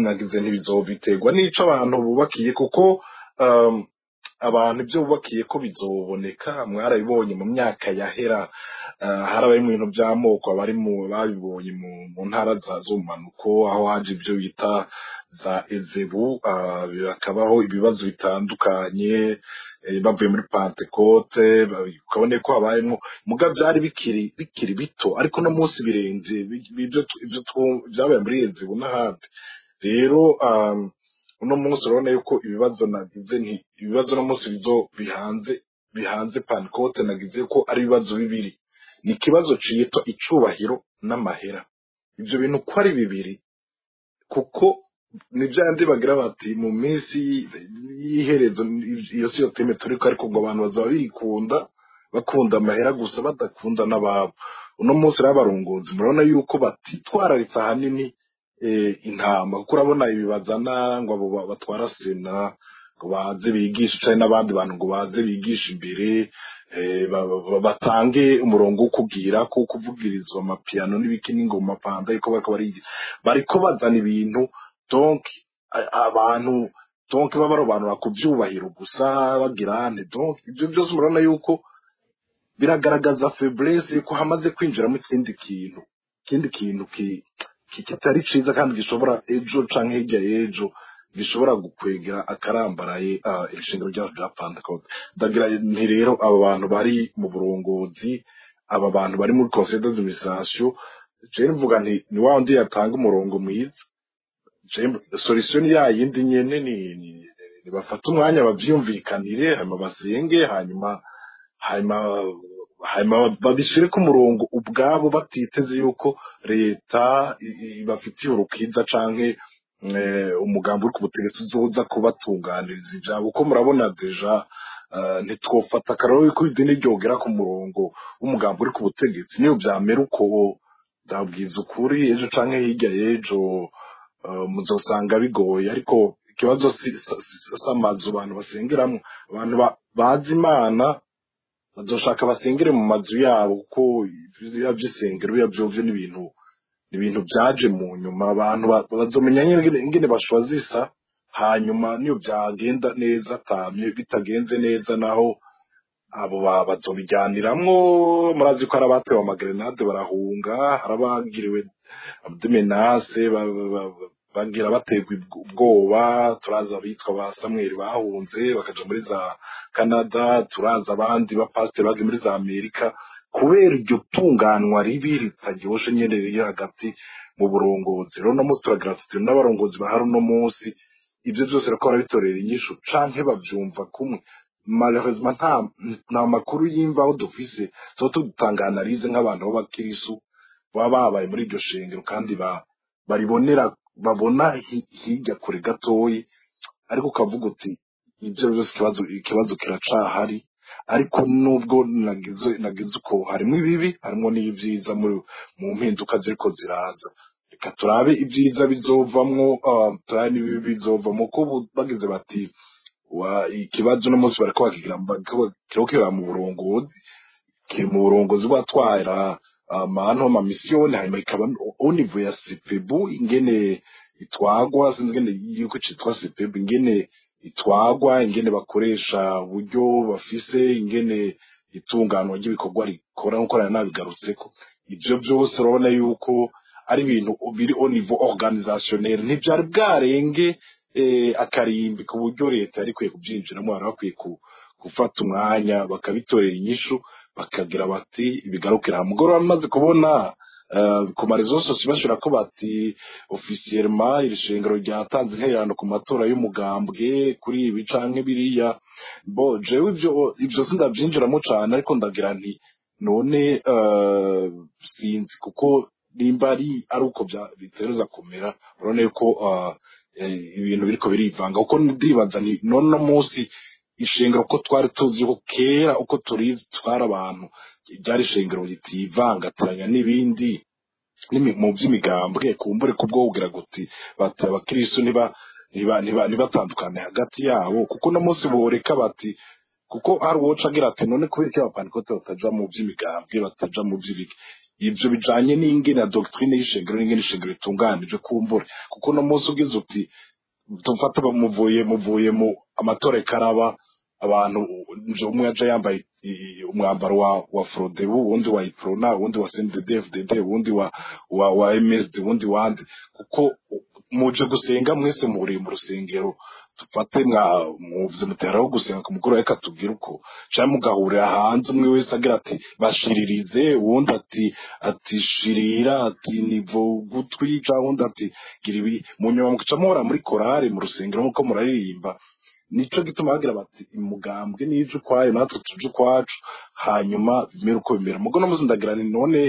nagize ntibizobiterwa n'ico abantu bubakiye, kuko abantu ibyo bubakiye ko bizoboneka. Mwarabibonye mu myaka yahera, harabaye mu bintu by'amoko, abari mu babibonye mu ntara za z'ubumanuko, aho haje ibyo bita za ezebu, hakabaho ibibazo bitandukanye, bavuye muri Pantekote, ukabone ko habayemwo muga byari bikiri bito, ariko no munsi birenze ibyo byabaye muri ezebu n'ahandi. Rero uno munsi urabona yuko ibibazo nagize nti ibibazo no munsi bizo bihanze Pantekote, nagize ko ari ibibazo bibiri. Ni ikibazo citwa icubahiro n'amahera. Ivyo bintu ko ari bibiri, kuko ni vyandi bagira bati mu minsi y'iherezo, iyo siyo teme turiko, ariko ngo abantu bazoba bikunda, bakunda amahera gusa, badakunda n'ababo. Uno munsi rero abarongozi murabona yuko batitwararitse ahanini intama, kuko urabona ibi bazana ngo abo batwara sena ngo baze bigishe, canke n'abandi bantu ngo baze bigishe imbere, batange umurongo wo kugira ko kuvugirizwa amapiano n'ibiki n'ingoma panda, ariko bariko bazana ibintu donc abantu donc babarobanura ku vyubahiro gusa, bagirane donc ivyo byose murabona yuko biragaragaza faiblesse, ko hamaze kwinjiramo ikindi kintu kitari ciza, kandi gishobora ejo canke hirya y'ejo gishobora gukwegera akarambaraye irishingiro ryacu rya Pantekote. Ndagira nti rero aba bantu bari mu burongozi, aba bantu bari muri conseil d'administration, je mvuga nti ni wa wundi yatanga umurongo mwiza. Solution ni ya yindi nyene, ni bafate umwanya bavyumvikanire, hanyuma basenge, hanyuma babishire ku murongo ubwabo, batiteze yuko leta ibafitiye urukiza canke umugambi uri ku butegetsi uzoza kubatunganiriza ivyabo. Kuko murabona deja ntitwofata akarorero yuko idini ryogera ku murongo w'umugambi uri ku butegetsi. Niyo vyamera uko, ndabwiza ukuri, ejo canke hirya y'ejo muzosanga bigoye. Ariko ikibazo si amazu abantu basengeramwo, abantu bazi Imana bazoshaka basengere mu mazu yabo, kuko biba vy'isengero biba vyovyo n'ibintu ibintu vyaje mu nyuma. Abantu bazomenya ingene bashwazisa, hanyuma niyo vyagenda neza atamye, bitagenze neza naho abo bazobijyaniramwo. Murazi ko hari abatewe amagrenade barahunga, hari abagiriwe menace bagira baterwa ubwoba. Turazi abitwa ba Samuel bahunze bakaja muri za Canada, turazi abandi ba pasiteri bagiye muri za Amerika, kubera iryo tunganwa ribi ritaryoshe nyene riri hagati mu burongozi. Rero no munsi turagira tuti n'abarongozi bahari uno munsi ivyo vyose bariko barabitorera inyishu canke bavyumva kumwe. Malheureusement nta makuru y'imvaho dufise, tuba dutanga analyse nk'abantu b'abakirisu baba babaye muri iryo shengero kandi baribonera, babona hirya kure gatoyi, ariko ukavuga uti ivyo byose ikibazo kiracahari. Ariko nubwo nagize uko, harimo ibibi harimo n'ivyiza mu mpinduka ziriko ziraza. Reka turabe ibyiza bizovamwo, turabe n'ibibi bizovamwo, ko ubu bagize bati wa ikibazo no munsi bariko bakigira kiriko mu burongozi, kiri mu burongozi bwatwara amantu ama misiyoni, hanyuma ikaba au niveau ya CPB ingene itwagwa, sinzi ingene yuko citwa CPB, ingene itwagwa, ingene bakoresha uburyo bafise, ingene itunganwa ry'ibikorwa rikora, nkuko nari nabigarutseko. Ivyo vyose urabona yuko ari ibintu biri au niveau organisationnel, ntivyari bwarenge akarimbi ku buryo leta yari ikwiye kuvyinjiramo. Bari bakwiye gufata umwanya bakabitorera inyishu, bakagira bati ibigarukira mugoroba. Bamaze kubona ku ma réseaux sociaux bashira ko bati officiellement iri shengero ryatanze intererano ku matora y'umugambwe kuri ibi canke biriya. Bo jewe ivyo sindavyinjiramo cane, ariko ndagira nti none sinzi kuko nimba ari uko bitereza kumera, urabona yuko ibintu biriko birivanga, kuko ndibaza nti none uno munsi ishengero ko twari tuzi yuko kera uko turizi twari abantu ryari ishengero ritivangatiranya n'ibindi mu vy'imigambwe, kumbure kubwo kugira guti bati abakristo ntibatandukane hagati yabo, kuko no munsi boreka bati, kuko hari uwoca agira ati none kubera iki abapantekote bataja mu vy'imigambwe, bataja mu vy'ibiki? Ivyo bijanye n'ingene ya doctrine y'ishengero n'ingene ishengero ritunganije, kumbure kuko no munsi ugize uti dufate muvuye mu amatora karaba, abantu nje umwe aje yambaye umwambaro wa Frodebu, uwundi wa Iprona, uwundi wa CNDD-FDD, uwundi wa MSD, uwundi wande, kuko muje gusenga mwese muhuriye mu rusengero, dufate mwa muvuze muteraho gusenga ku mugoroba, reka tubwire uko, canke mugahurira hanze, umwe wese agira ati bashiririze, uwundi ati shirira, ati nivo gutwi, canke uwundi ati gira ibi, mu nyuma mugaca muhora muri korari mu rusengero nkuko muraririmba. Nico gituma bagira bati umugambwe nije ukwayo, natwe tuje ukwacu, hanyuma bimere uko bimera. Mugo no muzi ndagira nti none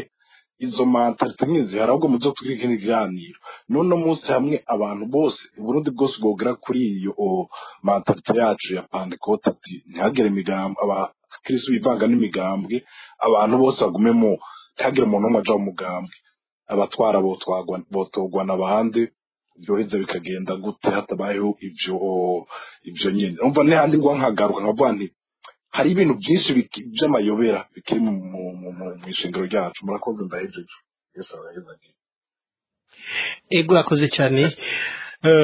izo mentalité nyene zihari, ahubwo muzo tugire ikindi kiganiro. None munsi hamwe abantu bose Uburundi bwose bwogera kuri iyo mentalité yacu ya Pentecôte, ati ntihagire imigambi, abakristo bivanga n'imigambwe, abantu bose bagume mu, ntihagire umuntu umwe aja mu mugambwe, abatwara botogwa n'abandi, byoheza bikagenda gute hatabayeho ivyo nyene? Umva ntihandi ngwa nkagaruka nkavuga nti hari ibintu byinshi vy'amayobera bikiri mw'ishengero ryacu. Murakoze, ndahejeje. Yesu abahezagiye. Ego, urakoze cyane.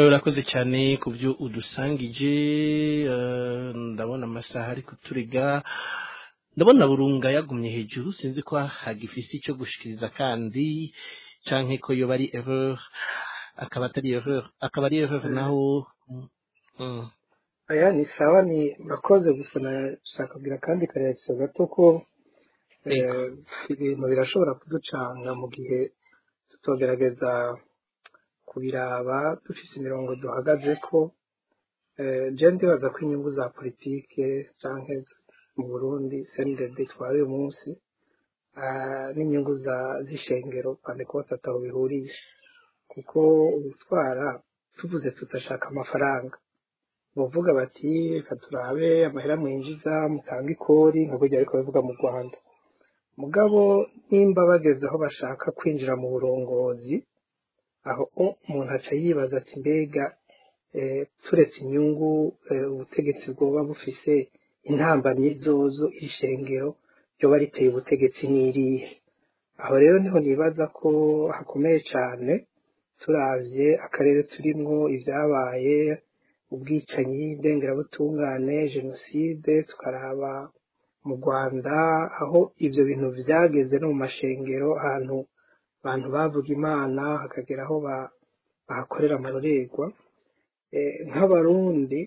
Urakoze cyane ku byo udusangije. Ndabona amasaha ari kuturiga, ndabona Burunga yagumye hejuru, sinzi ko hagifise icyo gushikiriza kandi canke ko yoba ari erreur, akaba atari erreur, akaba ari erreur naho. Aya ni sawa, ni murakoze. Gusa nashaka kugira akandi kareakisiyo gato ko ibintu birashobora kuducanga mu gihe tutogerageza kubiraba dufise imirongo duhagaze ko. Je ndibaza ko inyungu za politike canke mu Burundi CNDD itwara uyu munsi n'inyungu za z'ishengero Pantekote ataho bihuriye, kuko ubutwara tuvuze tutashaka amafaranga, bovuga bati reka turabe amahera mwinjiza, mutange ikori nka kurya ariko babivuga mu Rwanda. Mugabo nimba bageze aho bashaka kwinjira mu burongozi, aho umuntu aca yibaza ati mbega turetse inyungu ubutegetsi bwoba bufise, intambamyi zozo iri shengero ryoba riteye ubutegetsi n'irihe? Aho rero niho nibaza ko hakomeye cane, turavye akarere turimwo, ivyabaye, ubwicanyi ndengerabutungane, jenoside, tukaraba mu Rwanda aho ivyo bintu vyageze no mu mashengero, ahantu abantu bavuga Imana hakagera aho bahakorera amarorerwa. Nk'abarundi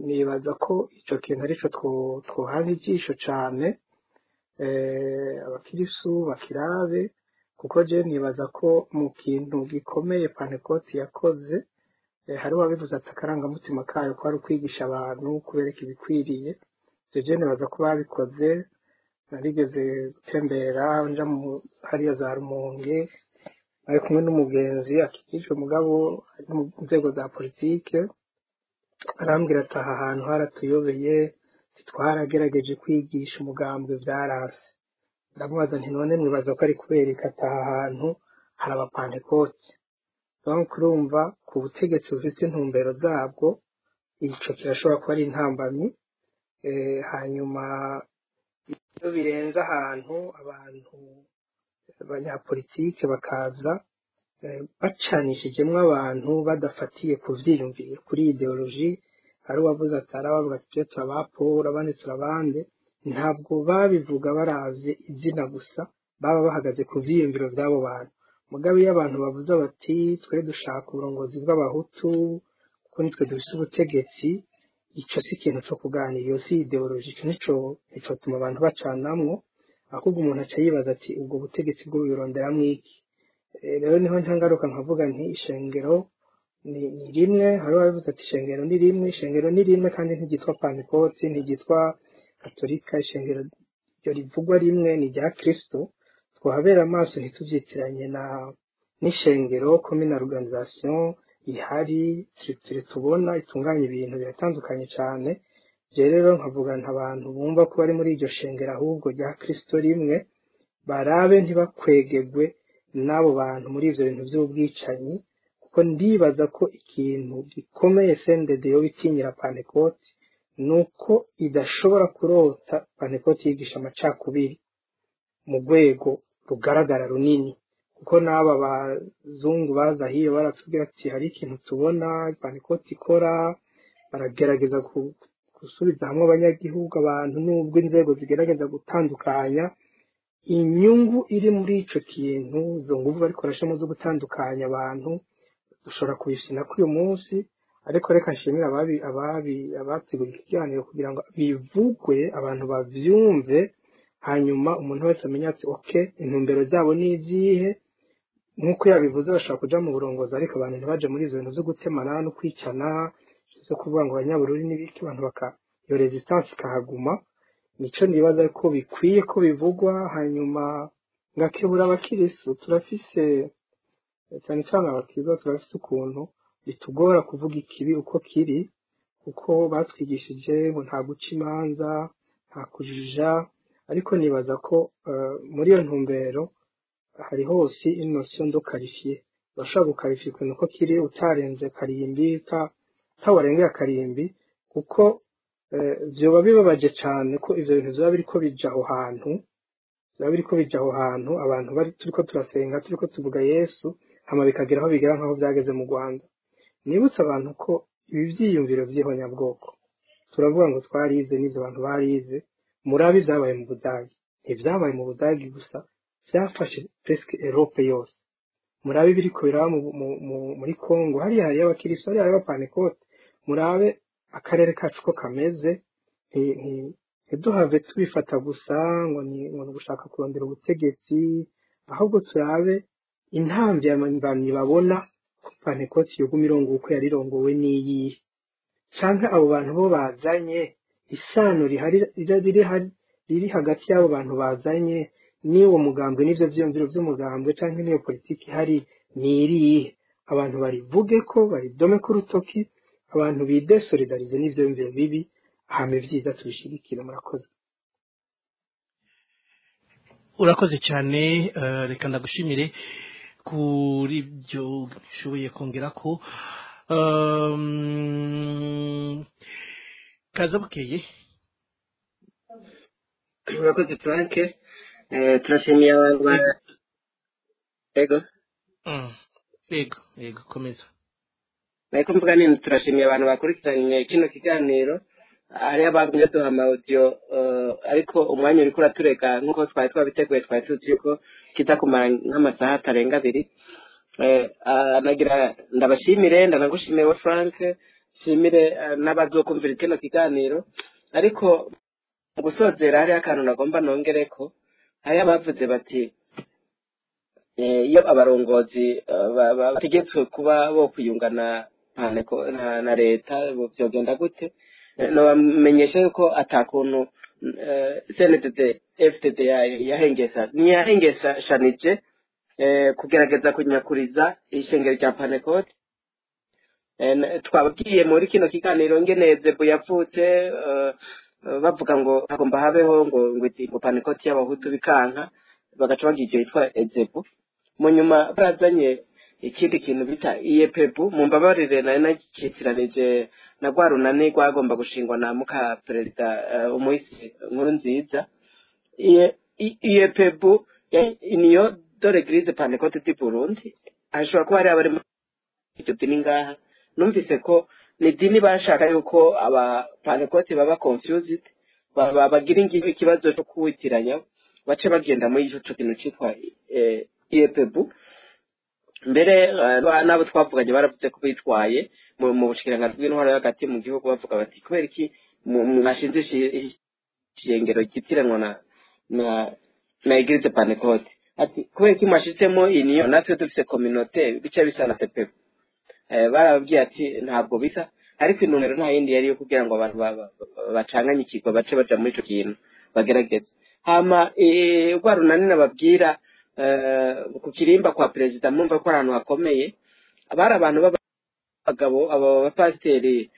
nibaza ko ico kintu arico twohanga ijisho cane, abakirisu bakirabe, kuko je nibaza ko mu kintu gikomeye Pantekoti yakoze, hari uwabivuze ati akarangamutima kayo ko ari ukwigisha abantu, kubereka ibikwiriye. Ivyo je nibaza ko babikoze. Narigeze gutembera nja mu hariya za Rumonge, ari kumwe n'umugenzi akikijwe mugabo ari mu nzego za politike, arambwira ati aha hantu haratuyobeye, twaragerageje kwigisha umugambwe vyaranse. Ndamubaza nti none mwibaza ko ari kubera iki? Ati aha hantu hari abapantekoti. Donc urumva ku butegetsi bufise intumbero zabwo, ico kirashobora kuba ari intambamyi. Hanyuma iyo birenze ahantu, abantu abanyapolitike bakaza bacanishijemwo abantu badafatiye ku vyiyumviro, kuri idéologie, hari uwavuze ati, hari abavuga ati twe turabaporo, abandi turabande, ntabwo babivuga baravye izina gusa, baba bahagaze ku vyiyumviro vy'abo bantu. Mugabo iyo abantu bavuze bati twe dushaka uburongozi bw'abahutu kuko nitwe dufise ubutegetsi, ico si ikintu co kuganira, iyo si idéologie, ico nicotuma abantu bacanamwo. Ahubwo umuntu aca yibaza ati ubwo butegetsi bwo buronderamwo iki? Rero niho ntangaruka nkavuga nti ishengero ni rimwe. Hari uwabivuze ati ishengero ni rimwe, ishengero ni rimwe kandi ntiryitwa Pantekoti, ntiryitwa Katolika. Ishengero iryo rivugwa rimwe ni irya Kristo. Twahabera amaso ntituvyitiranye na n'ishengero commune, organisation ihari, structure tubona itunganya ibintu biratandukanye cane. Je rero nkavuga nti abantu bumva ko bari muri iryo shengero ahubwo rya Kristo rimwe, barabe ntibakwegegwe n'abo bantu muri ivyo bintu vy'ubwicanyi, kuko ndibaza ko ikintu gikomeye CNDD yoba itinyira Pantekoti nuko idashobora kurota Pantekoti yigisha amacakubiri mu rwego rugaragara runini, kuko n'aba bazungu baza hiyo baratubwira ati hari ikintu tubona Pantekoti ikora, baragerageza gusubiza hamwe abanyagihugu, abantu, nubwo inzego zigerageza gutandukanya. Inyungu iri muri ico kintu, izo nguvu bariko barashiramo zo gutandukanya abantu, dushobora kubifina ko uyu munsi. Ariko reka nshimire ababi abateguye ikiganiro kugira ngo bivugwe, abantu bavyumve, hanyuma umuntu wese amenye ati ok, intumbero zabo ni izihe. Nk'uko yabivuze, bashobora kuja mu burongozi, ariko abantu ntibaje muri ivyo bintu vyo gutemana no kwicana, vyo kuvuga ngo abanyabururi n'ibiki, abantu baka iyo résistance ikahaguma. Nico nibaza ko bikwiye ko bivugwa. Hanyuma ngakebura abakirisu, turafise, cyane cyane abakizwa, turafise ukuntu bitugora kuvuga ikibi uko kiri, kuko batwigishije ngo nta guca imanza, nta kujija. Ariko nibaza ko muri iyo ntumbero hari hose une notion de qualifier, urashobora guqualifier ikintu uko kiri utarenze karimbi, utawarengeye akarimbi, kuko vyoba bibabaje cane ko ivyo bintu vyoba biriko bija aho hantu, vyoba biriko bija aho hantu abantu bari, turiko turasenga, turiko tuvuga Yesu, hama bikagera aho bigera nk'aho vyageze mu Rwanda. Nibutse abantu ko ibi vyiyumviro vy'ihonyabwoko, turavuga ngo twarize, n'ivyo abantu barize, murabe ivyabaye mu Budagi. Ntivyabaye mu Budagi gusa, vyafashe presque Europe yose. Murabe ibiriko biraba muri Congo, hariya hariyo abakiristo, hariya hariyo abapantekote. Murabe akarere kacu ko kameze. Ntiduhave tubifata gusa ngo ni ugushaka kurondera ubutegetsi, ahubwo turabe intambamyi babona ko Pantekoti yoguma irongowe uko yari irongowe n'iyihe, canke abo bantu bo bazanye, isano rihari riri hagati y'abo bantu bazanye n'uwo mugambwe n'ivyo vyiyumviro vy'umugambwe canke n'iyo politiki ihari ni irihe. Abantu barivuge ko baridome ku rutoki, abantu bidésolidarize n'ivyo vyiyumviro bibi, hama ivyiza tubishigikire. Murakoze. Urakoze cyane. Reka ndagushimire kuri ibyo ushoboye kongera ko kaza bukeye. Urakoze Frank. Turashimiye abantu ba ego. Yego, komeza. Nariko mvuga nini, turashimiye abantu bakurikiranye kino kiganiro. Hariho abagumye duha ama audio, ariko umwanya uriko uratureka nk'uko twari twabiteguye, twari tuzi yuko kiza kumara nk'amasaha atarenga 2. Nagira ndabashimire, ndanagushimiye we Frank, nshimire n'abazokumvira kino kiganiro. Ariko mu gusozera hariho akantu nagomba nongereko. Hariho abavuze bati iyo abarongozi bategetswe kuba bo kwiyunga na leta vyogenda gute? Nobamenyesha yuko atakuntu CNDD FDD yahengesa ntiyahengeshanije kugerageza kunyakuriza ishengero rya Pantekote. Twabwiye muri kino kiganiro ngene Zebu yavutse, bavuga ngo hagomba habeho ngo Pantekote y'abahutu, bikanka, bagaca bagira ivyo yitwa Ezebu. Mu nyuma barazanye Ikindi kintu bita IEPB, mumbabarire, nari nacitiranije na rwa runani rwagomba gushingwa na muka perezida umuhisi Nkurunziza. IEPB niyo de l'Église Pentecôte du Burundi. Hashobora kuba hari abari muri iryo dini ngaha. Numvise ko ni idini bashaka yuko aba Pentecôte baba confused, bagira ikibazo cyo kuwitiranya, bace bagenda muri ico kintu citwa IEPB. Mbere n'abo twavuganye baravuze ko bitwaye mu bushikiranganji bw'intwaro yo hagati mu gihugu, bavuga bati: "Kubera iki mwashinze ishengero ryitiranwa na Église Pentecôte?" Ati: "Kubera iki mwashizemo union, natwe dufise communauté bica bisa na CPB?" Barababwiye ati: "Ntabwo bisa." Ariko intumbero nta yindi yari yo kugira ngo abantu bacanganyikirwa, bace baja muri ico kintu bagerageze. Hama rwa runani nababwira ku kirimba kwa perezida, mumva ko ari ahantu hakomeye, bari abantu b'abagabo, abo bapasiteri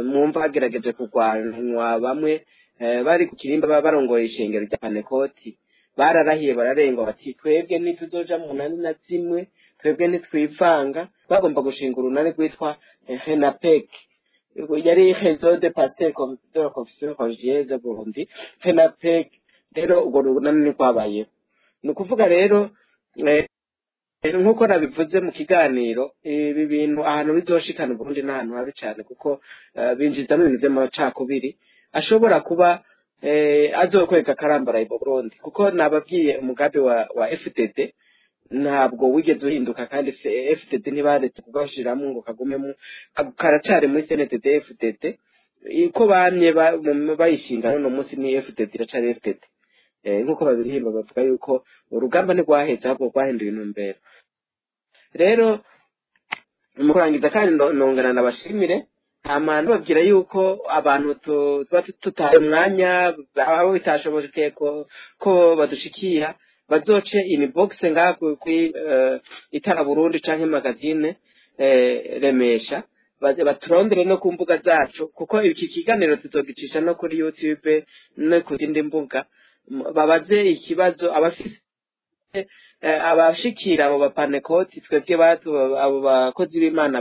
mwumva bagerageje kurwanywa. Bamwe bari ku kirimba, baba barongoye ishengero rya Pantekoti, bararahiye bararengwa bati: "Twebwe ntituzoja mu nani na zimwe, twebwe ntitwivanga." Bagomba gushinga urunani rwitwa RENAPEC, yari Réseau de Pasteurs de la Confession Religieuse Burundi, RENAPEC. Rero urwo runani ntirwabayeho. Ni ukuvuga rero, nk'uko nabivuze mu kiganiro, ibi bintu ahantu bizoshikana Uburundi n'ahantu habi cane, kuko binjizamo ibintu vy'amacakubiri ashobora kuba azokwega akarambaraye mu Burundi, kuko nababwiye umugambi wa FDD ntabwo wigeze uhinduka, kandi FDD ntibaretse kugashiramwo ngo kagumemo, karacari muri CNDD FDD iko bamye bayishinga. None munsi ni FDD, iracari FDD. Nk'uko babirihimba bavuga yuko urugamba ntirwaheze, ahubwo rwahinduye intumbero. Rero mu kurangiza kandi nongana nabashimire, hama nababwira yuko abantu tuba tutaye umwanya, abo bitashobokeye ko badushikira, bazoce inbox ngaha kuri Itara Burundi canke magazine Remesha, baturondere no ku mbuga zacu, kuko iki kiganiro tuzogicisha no kuri YouTube no ku zindi mbuga. Babaze ikibazo abafise abashikira abo bapanekoti. Twebwe abo bakozi b'Imana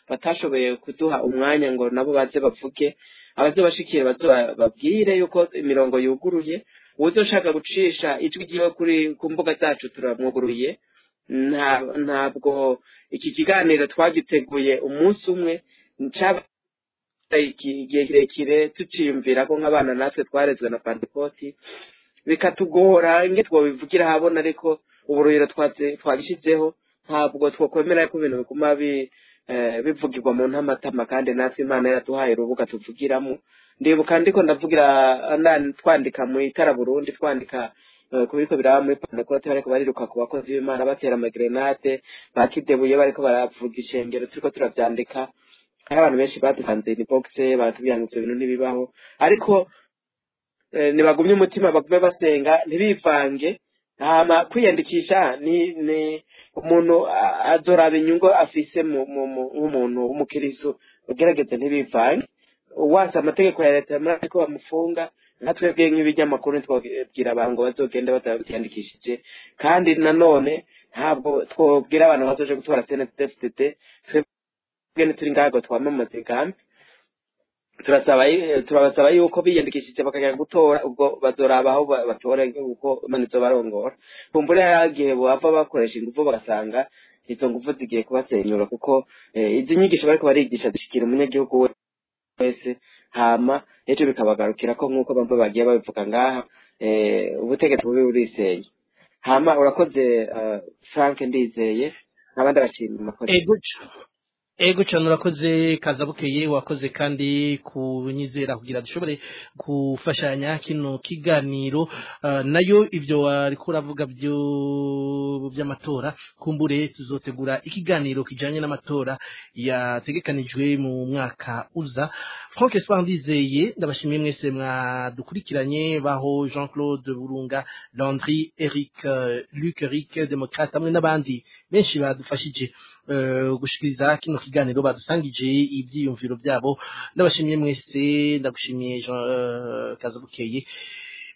batashoboye kuduha umwanya ngo nabo baze bavuge, abaze bashikira baze babwire yuko imirongo yuguruye. Uwuzoshaka gucisha ijwi ryiwe kuri ku mbuga zacu, turamwugururiye. Ntabwo iki kiganiro twagiteguye umunsi umwe, cabaye igihe kirekire tuciyumvira ko nk'abana natwe twarezwe na Pantekoti, bikatugora inge twobivugira habona, ariko uburuhiro twagishizeho. Ntabwo twokwemera ko ibintu biguma bivugirwa mu ntamatama, kandi natwe Imana yaraduhaye urubuga tuvugiramo. Ndibuka ndiko ndavugira twandika mu Itara Burundi, twandika ku biriko biraba muri Pantekote, bariko bariruka ku bakozi b'Imana, batera amagrenade, bakidebuye, bariko baravuga ishengero, turiko turavyandika, hari abantu benshi badusanze inbox baratubwira ngo ivyo bintu ntibibaho. Ariko nibagumye umutima, bagume basenga, ntibivange. Hama kwiyandikisha ni umuntu azoraba inyungu afise nk'umuntu w'umukiristo. Ugerageze ntibivange. Uwanse amategeko ya leta ariko bamufunga. Nka twebwe nk'ibinyamakuru ntitwabwira abantu ngo bazogende batatiyandikishije, kandi nanone ntabwo twobwira abantu bazoje gutora CNDD-FDD. Twebwe ntituri ngaho twamamaza imigambi. Turasaba, turabasaba yuko biyandikishije bakajya gutora, ubwo bazoraba aho batora uko Imana izobarongora. Kumbure hari igihe bava bakoresha ingufu, bagasanga izo ngufu zigiye kubasenyura, kuko izi nyigisho bariko barigisha zishikira umunyagihugu wese, hama ejo bikabagarukira ko nk'uko bamwe bagiye babivuga ngaha, ubutegetsi bubi burisenya. Hama urakoze, Frank Ndizeye, nk'abandi abaciye murakoze. Ego cyane, urakoze Kazabukeye, wakoze kandi kunyizera kugira dushobore gufashanya kino kiganiro. Nayo ibyo wariko uravuga byo by'amatora, kumbure tuzotegura ikiganiro kijanye n'amatora yategekanijwe mu mwaka uza. Frank Espoir Ndizeye, ndabashimiye mwese mwadukurikiranye, baho Jean Claude Burunga, Landry Eric, Luc Eric Democrate, hamwe n'abandi benshi badufashije gushikiriza kino kiganiro, badusangije ibyiyumviro byabo. Ndabashimiye mwese, ndagushimiye Jean Kazabukeye.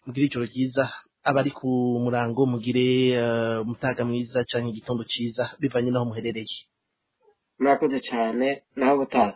Mugire ijoro ryiza. Abari ku murango mugire umutaga mwiza canke igitondo ciza bivanye n'aho muherereye. Murakoze cyane, naho ubutaha.